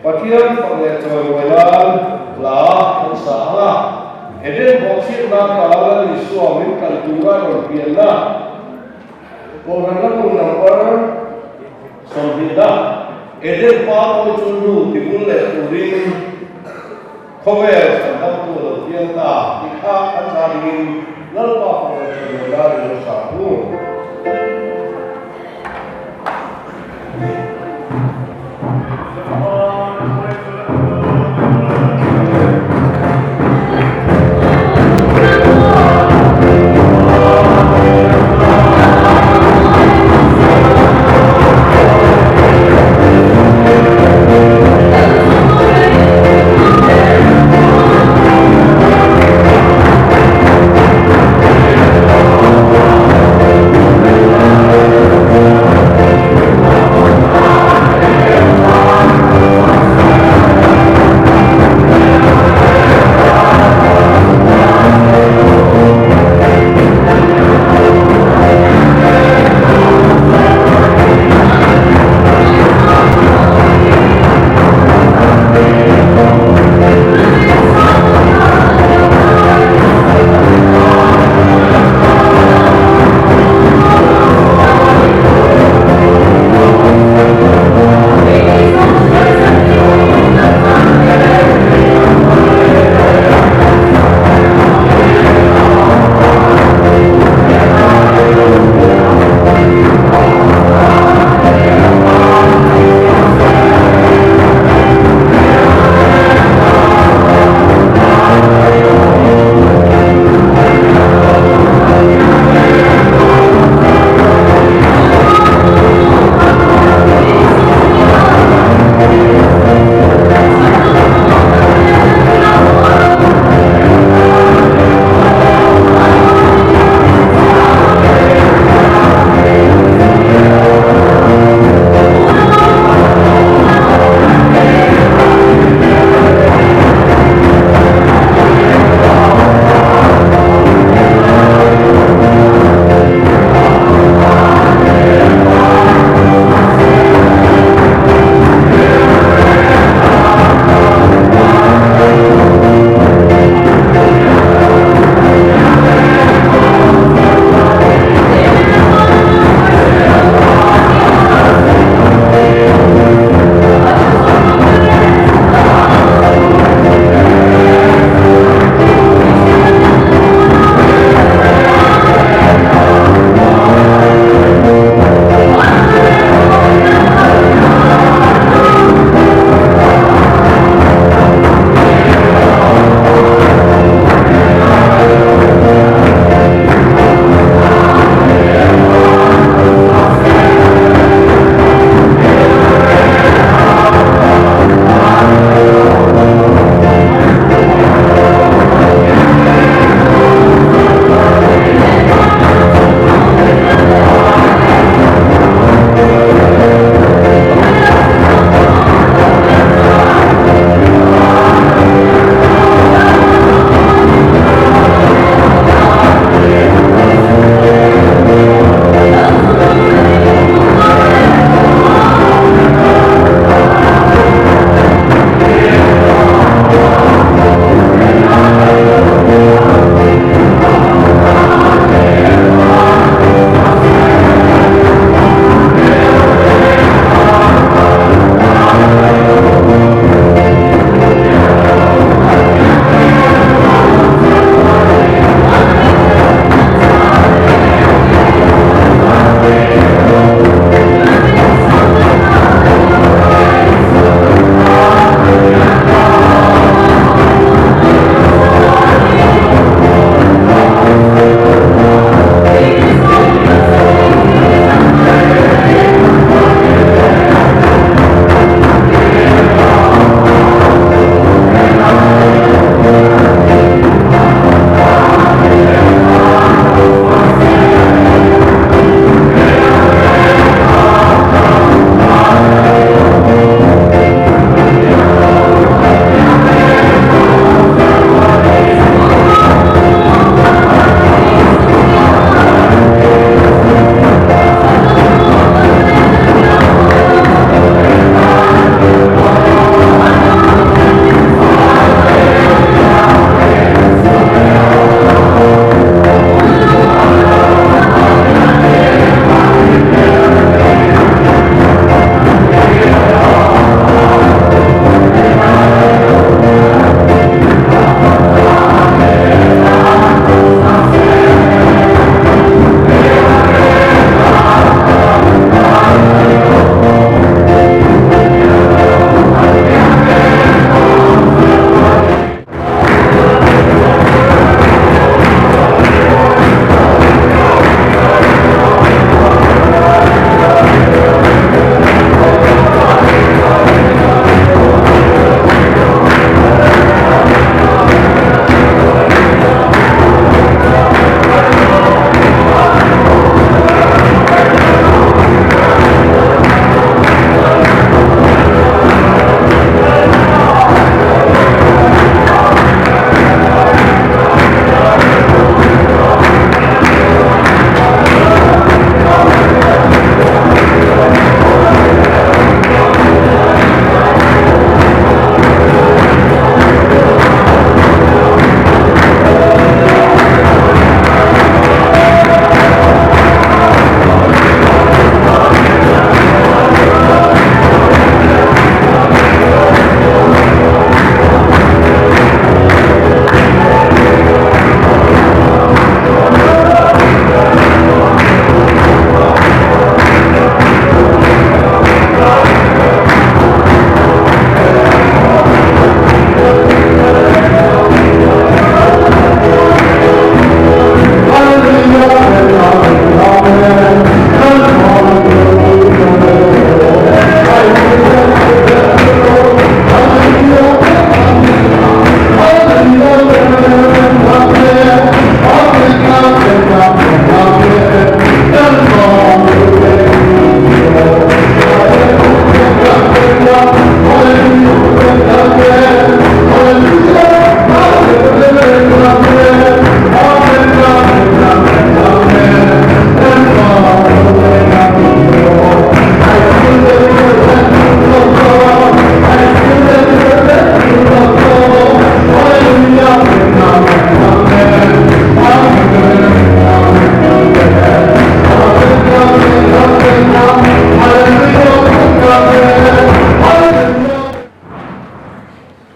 Pathian fak leh chawimawi nan hla kan sa ang a, Eden bawhchhiatna ta Lal Isua min kal tura rawn pianna Kohhran lamung number 20 na Eden pa pawi chu nu tibul leh turin Khawvel chhandamtu a lo piang ta tih kha an za dingin Lalpa fak leh chawimawi nan i lo sa ang u.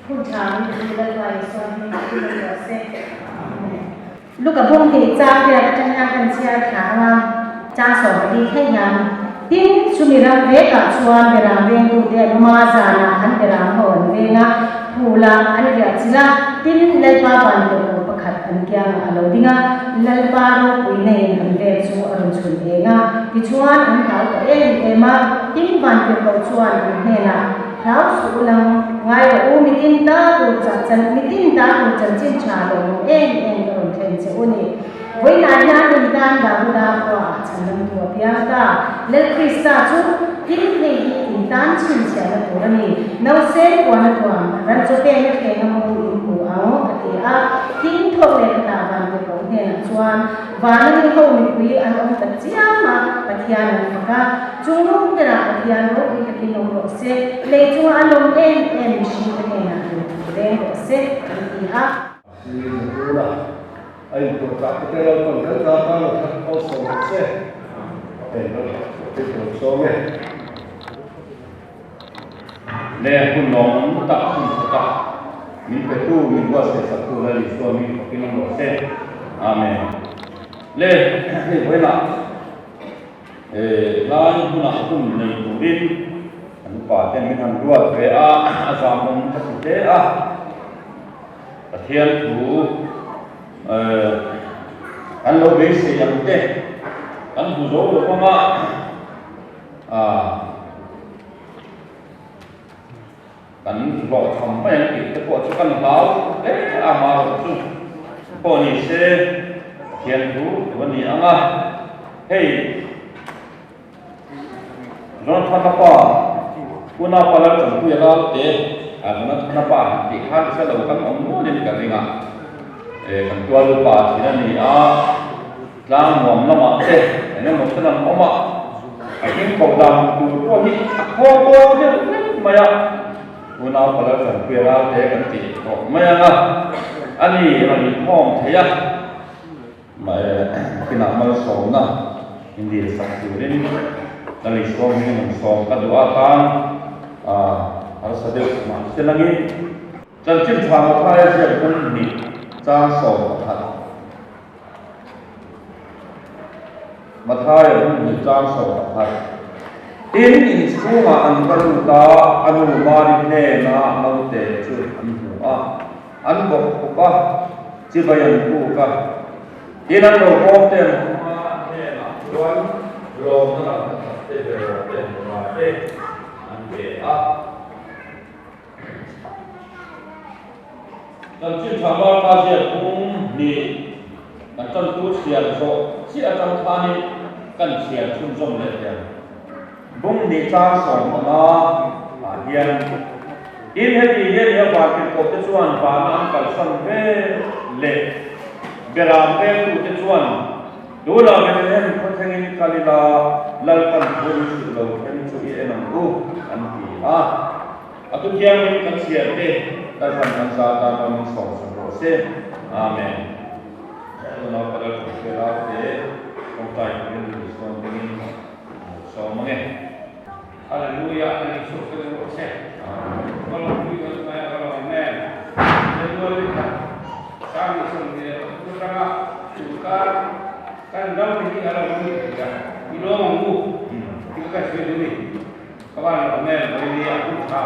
Hun tha min ti Lalpa Isua hming ah thil a tuah se. Amen. Luka bung hi chang riat atang hian kan chhiar thla ang a, chang 14 thleng hian, Tin, chumi ram vekah chuan beram vengtute an awm a, zanah an beram ho an veng a, phul ah an riah chilh a, tin, Lalpa van tawrh pakhat an kiangah a lo ding a, Lalpa ropui neiin an vel chu a rawn chhun eng a, tichuan an hlau ta em em a, tin, vantirhkoh chuan an hnenah, Hlau suh u lang, ngai rawh u, mitin ta tur chah chan, mitin ta tur chanchin tha lo awm em em ka rawn thlen che u ni. Vawiinah hian in tan Davuda khua ah chhan lam tu a piang ta. Lal Krista chu tin hei hi in tan chhinchhiahna tur a ni. Nausen puan a tuam, ran chaw pekna thleng a mu in hmu ang, a ti a. Tin thawk leh khatah vantirhkoh hnenah chuan Vana mi ho mipui an awm ta chiam a, Pathian an fak a. Chung lung berah Pathian ropui takin awm rawh se, lei chunga an awm em em mihringte hnenah duh thu leng rawh se, an ti a. Sir Zahtuna a inpuahchah te te Lalpan kan ta tan a thar awlsawm rawh se. Amen. Lalpa te ka lo sawm e. Le hun lawmawm tak hun tha tak min petu min buatsaih saktu Lal Isua mi fakin awm rawh se. Amen. Le hei vawiinah lai hmunah hun nei turin an upa ten min han ruat ve a, a zamawm ka ti hle a. Pathian thu kan lo beisei ang te kan hmu zo lo vang a. Kan hlawhchham mai ang tih te pawh chu kan hlau hle a, amaherawh chu pawh ni se Pathian thu thu a ni ang a, hei Jonathana pa Una pa Laltanpuia Lalte a Jonathana pa han tih khan hre lo kan awm nualin ka ring a, kan tualupa thin a ni a. Tlang nuam lamah te eng emaw thil an awm a, a hming koh dan tur pawh hi a khaw dawn deuh vek mai a, unau palar chanpuia ral te kan tih tawh mai ang a, a ni rawn inkhawm thei a, kinah malsawmna indil sak turin Lal Isua hming an sawm ka duh a tan harsa deuh mahse langin. Chanchin tha Mathaia ziak bung hnih chang 11. Mathaia bung hnih chang 11. Tin, inchhungah an va lut a, a nu Mari hnena naute chu an hmu a, an bawk khup a, chibai an puk a. Tin, an lo bawm te an hmu a, an hnenah chuan lawmna lam hmasak te, beraw te, mura te an pe a. Chanchin tha Marka ziak bung hnih kan tantu chhiar zawh chiah atang khanin kan chhiar chhunzawm leh hian bung hnih chang 15 ah hian tin heti hian nia vantirhkoh te chuan vana an kalsan ve leh beram vengtute chuan tunah Bethlehem khawthlengin kal ila Lalpan thu min hrilh lo thleng chu i en ang u an ti a. A thu thianghlim kan chhiar te Lalpan kan za tan ram in sawm sak rawh se. Amen. Unau ka Lalpan hria lau te tawngtai turin Isua hmingin ka sawm ange. Hallelujah an Isua fel rawh se. Amen. Ka lawmpui kan ngai a ka lawm em. January khat 2022 atanga tunkar kan ram hi a lo ni thei a, i lawm ang u tih ka sawi duh a ni. Ka van lawm em, Vawinia hun tha.